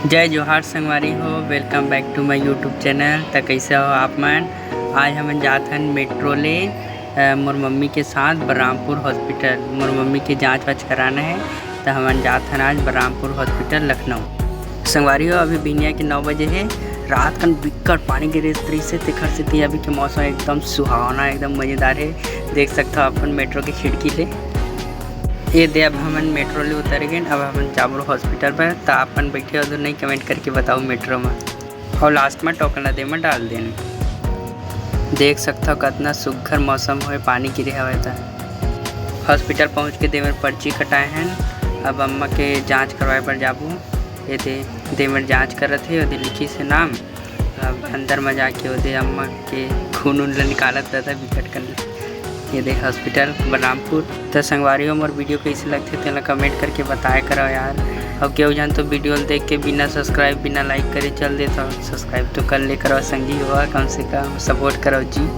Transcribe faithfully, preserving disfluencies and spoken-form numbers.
जय जोहार संगवारी हो, welcome back to my YouTube channel। त कैसे हो आप मन? आज हमन जात हन मेट्रो ले, अ, मोर मम्मी के साथ बलरामपुर हॉस्पिटल। मोर मम्मी के जांच वाच कराना है, त हमन जात हन आज बलरामपुर हॉस्पिटल लखनऊ। संगवारी हो, अभी बिहनिया के नौ बजे है। रात कन बिक्कट पानी गिरे रहिस हे, तेखर सेती अभी के मौसम एकदम सुहावना, एकदम मजेदार है। देख सकत हो अपन मेट्रो के खिड़की ले। ये दे, अब हमन मेट्रो ले उतर गेन, अब हमन जाबो हॉस्पिटल पर। त अपन बैठे हो तो नहीं, comment करके बताओ मेट्रो में। और लास्ट में टोकन ला दे में डाल देन। देख सकत हो कतना सुग्घर मौसम होए, पानी गिरे हवय त। हॉस्पिटल पहुंच के दे में पर्ची कटाए हन। अब अम्मा के जांच करवाए बर जाबो। ये दे, दे में जांच करत हे, ओदे लिखिस हे नाम। अब अंदर में जाके ओदे अम्मा के खून उन ला निकालत रहता बिकट कन। ये दे हॉस्पिटल बलरामपुर। त संगवारी हो, मोर वीडियो कैसे लगथे तेला comment करके बताए करव यार। और केहू झन तो वीडियो ल देख के बिना subscribe बिना like करे चल देता, subscribe तो कर ले करव संगी हो, कम से कम support करव जी।